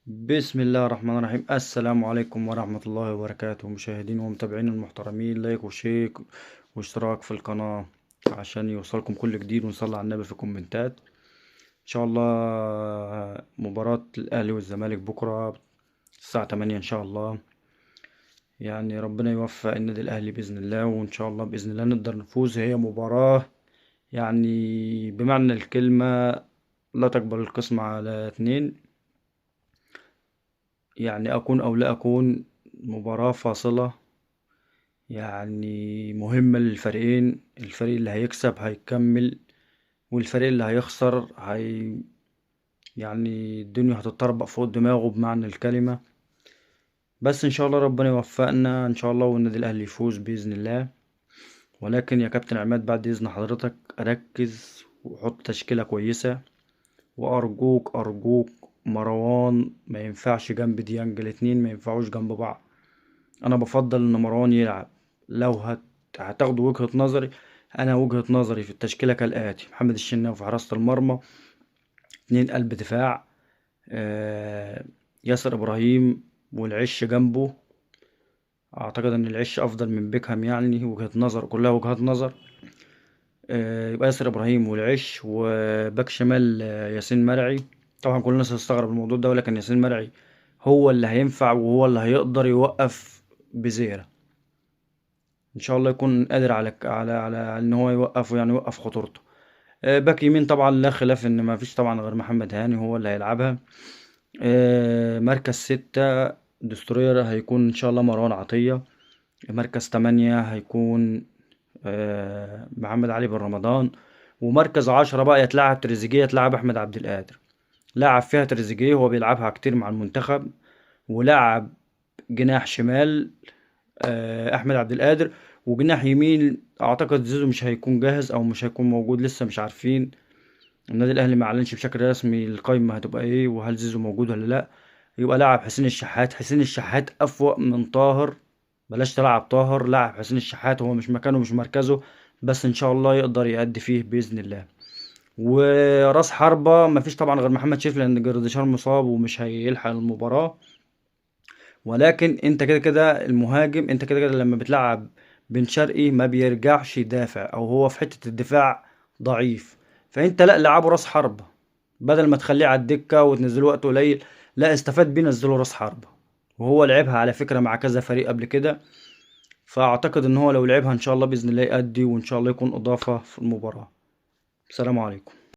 بسم الله الرحمن الرحيم. السلام عليكم ورحمة الله وبركاته. مشاهدين ومتابعين المحترمين، like و share واشتراك في القناة عشان يوصلكم كل جديد، ونصلي على النبي في الكومنتات. ان شاء الله مباراة الاهلي والزمالك بكرة الساعة 8 ان شاء الله. يعني ربنا يوفق النادي الاهلي باذن الله، وان شاء الله باذن الله نقدر نفوز. هي مباراة يعني بمعنى الكلمة لا تقبل القسمة على اتنين، يعني أكون أو لا أكون، مباراة فاصلة يعني مهمة للفريقين. الفريق اللي هيكسب هيكمل، والفريق اللي هيخسر هي يعني الدنيا هتتطربق فوق دماغه بمعنى الكلمة. بس إن شاء الله ربنا يوفقنا إن شاء الله، والنادي الأهلي يفوز بإذن الله. ولكن يا كابتن عماد بعد إذن حضرتك ركز وحط تشكيلة كويسة، وأرجوك أرجوك مروان ما ينفعش جنب ديانج، الاتنين ما ينفعوش جنب بعض. انا بفضل ان مروان يلعب. لو هتاخدوا وجهة نظري، انا وجهة نظري في التشكيلة كالآتي: محمد الشناوي في حراسة المرمى، 2 قلب دفاع، ياسر ابراهيم والعش جنبه. اعتقد ان العش افضل من بيكهام، يعني وجهة نظر، كلها وجهات نظر. يبقى ياسر ابراهيم والعش، وباك شمال ياسين مرعي. طبعا كل الناس هتستغرب الموضوع ده، ولكن ياسين مرعي هو اللي هينفع وهو اللي هيقدر يوقف بزيرة ان شاء الله، يكون قادر على على على ان هو يوقفه، يعني يوقف خطورته. باك يمين طبعا لا خلاف ان ما فيش طبعا غير محمد هاني هو اللي هيلعبها. مركز 6 دستورير هيكون ان شاء الله مروان عطية. مركز 8 هيكون محمد علي بن رمضان. ومركز 10 بقى يتلعب تريزيجيه، يتلعب احمد عبد القادر. لعب فيها تريزيجيه، هو بيلعبها كتير مع المنتخب، ولعب جناح شمال احمد عبد القادر، وجناح يمين اعتقد زيزو مش هيكون جاهز او مش هيكون موجود، لسه مش عارفين. النادي الاهلي ما اعلنش بشكل رسمي القايمه هتبقى ايه وهل زيزو موجود ولا لا. يبقى لعب حسين الشحات. حسين الشحات افوق من طاهر، بلاش تلعب طاهر، لعب حسين الشحات، هو مش مكانه مش مركزه، بس ان شاء الله يقدر يأدي فيه باذن الله. وراس حربة مفيش طبعا غير محمد شريف، لان جردشار مصاب ومش هيلحق المباراة. ولكن انت كده كده المهاجم، انت كده كده لما بتلعب بن شرقي ما بيرجعش يدافع، او هو في حتة الدفاع ضعيف، فانت لا لعبه راس حربة بدل ما تخليه على الدكة وتنزله وقت قليل، لا استفاد بيه، نزله راس حربة. وهو لعبها على فكرة مع كذا فريق قبل كده، فاعتقد ان هو لو لعبها ان شاء الله بإذن الله يأدي، وان شاء الله يكون اضافة في المباراة. السلام عليكم.